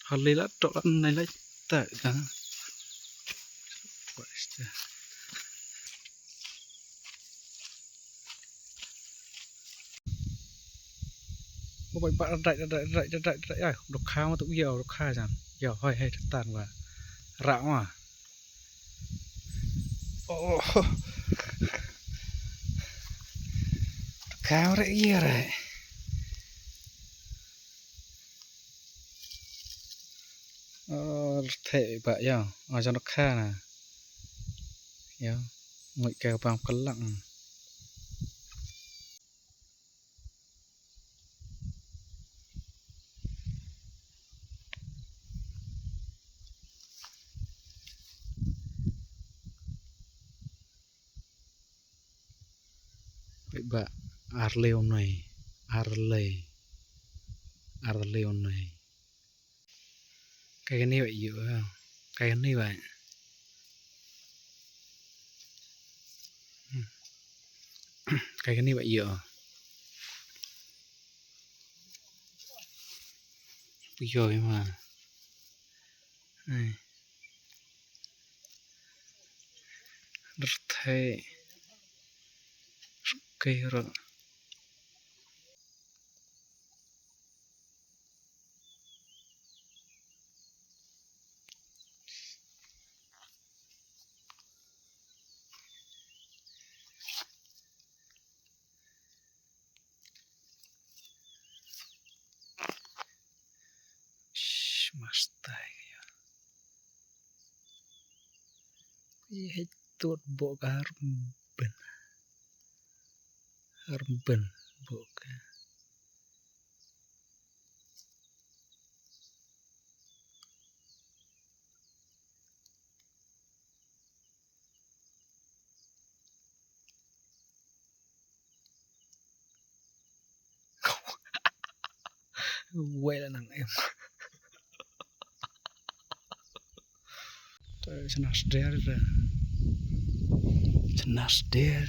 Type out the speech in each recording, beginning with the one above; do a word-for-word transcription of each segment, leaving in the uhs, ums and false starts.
Hali la tok la nai la tak ka. Ba ba rai rai rai rai rai. Ai, dok kha ma tu ïa, dok kha jan. Ïa, hoi hei tan ba. Ra ma. Oh. Dok kha ma re ïa re. Oh, the ba ïa. Oh, jan dok kha na. Ïa, nguid ka bam ka lang. Peit ba ar lei u nai, ar lei, ar lei u nai. Kai kane ba ïoh, kai kane ba. Kai kane ba ïoh. Phi ïoh ma. Ai. Rthei. Rkei ro. Sh, masta ïa. Ïa, hei, tut bok ka har ben. Har ben bok ka. Wei la nang em. Chna sder. Chna sder.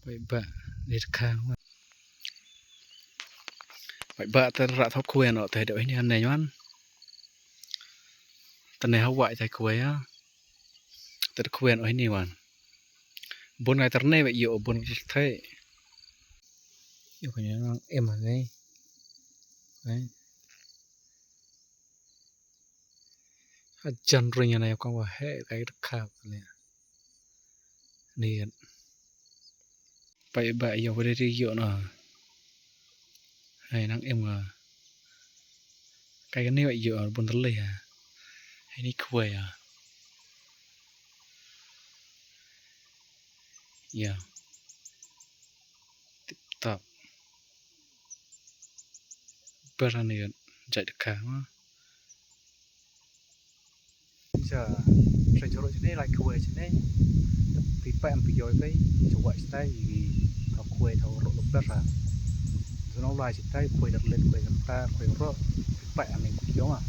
Paidbah, ni khang. Paidbah, te rah thaw khwai noh te dei oi ni hangne wan. Te ne hawa te khwai ya. Te khwai oi ni wan. Bun ngai terne ba ïoh bun thei. Ïoh ka nang em ha ngai. Ngai. Hajan ruh ïa na ïa ka wa he ka ïa ka ne. Ni. Paidbah ïa wa dei ïa na. Hai nang em nga. Ka ïa ne wa ïa bun rlei ha. Hai ni khwai ha. Ïa. Tip top. Ber ani jait ka ma. Sa sa joro jene lai khwai jene. Pi pa em pi yoi pai. Sa wa stai i ka khwai thaw ro lo ber ha. Sa nong lai stai khwai ler let khwai kanta khwai ro. Pi pa em pi yoi ma.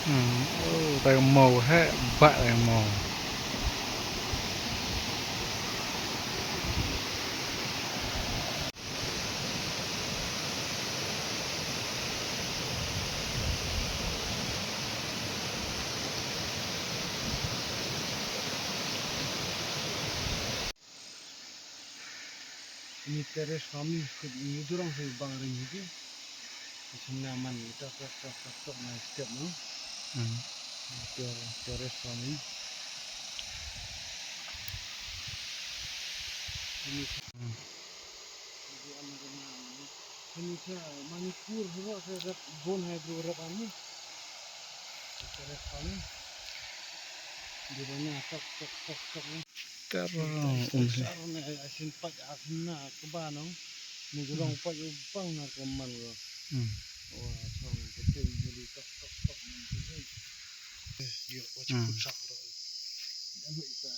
Hmm, oh, tai mo he, ba tai mo. Ini terrace farming kut ini durang sui bang ring ini. Sumna man tok tok tok tok tok na step no. Hmm. Ter-, terrace farming. Ini. Hmm. Ini anu rumah ini. Manipur ruh sa rep bun hai bru rep ani. Sa rep ani. Di bana tok tok tok tok ni. Ter um. Sar ne asin pat asin na keba nong. Ni jurong pat u bang na keman ko. Hmm. Wa song keting muli tok tok tok ni. Yo wa Hmm. Ceput sak ro. Yang ita.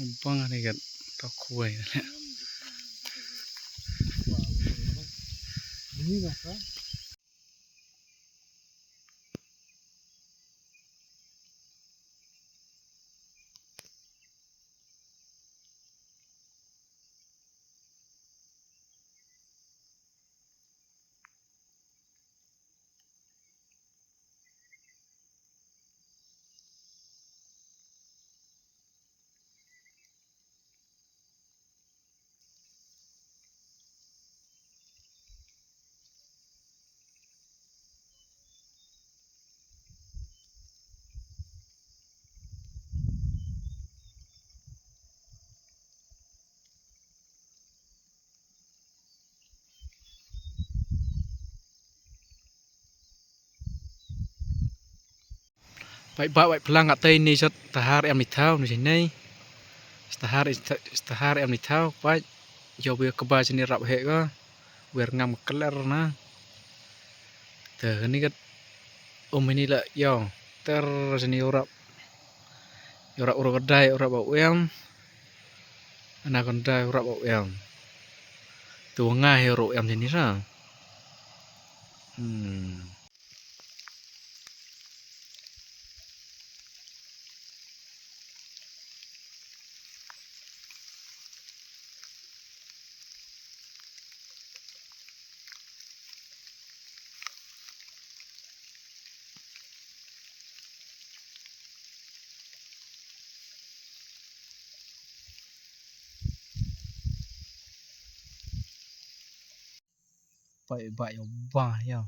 U bang ni kat tok kuai. Ini lah kan. Pait ba wait plang kat tei ni sat tahar em ni thau ni sini. Tahar tahar em ni thau pait. Yo bi keba sini rap hek ko. Wer ngam keler na. Te ni kat um ini la yo ter sini urap. Urap urap dai urap ba em. Ana kon dai urap ba em. Tu ngai urap em sini sa. Hmm. Pait ba yo ba yo.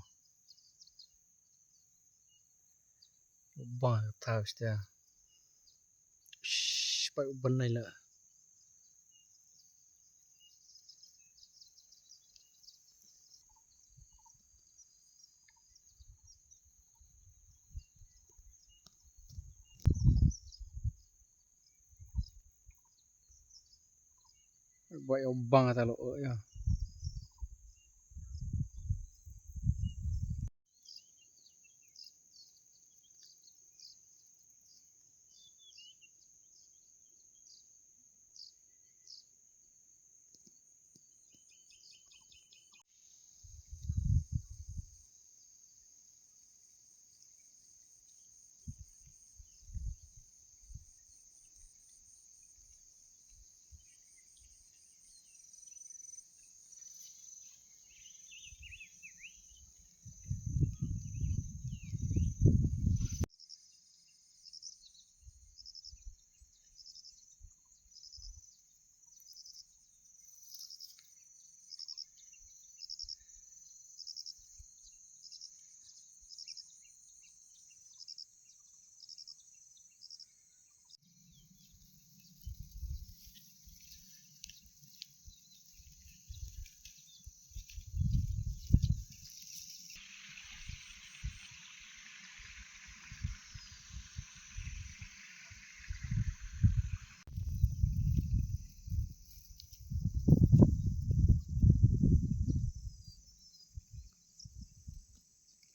Ba tau sta. Shh, pait ban nai la. Ba yo bang ta lo ya.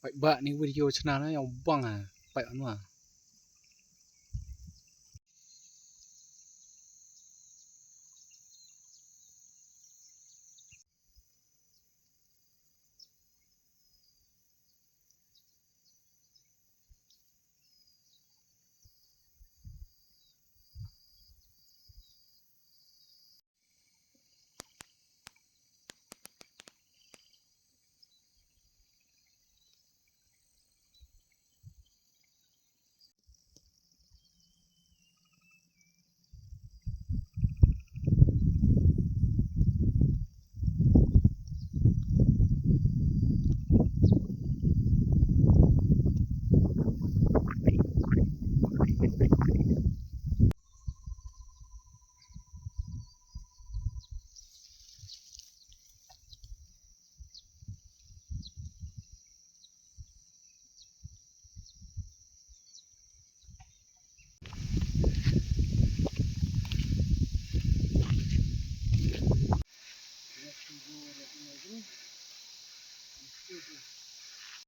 Pait ba ni video channel na yang bang ah. Pait anwa.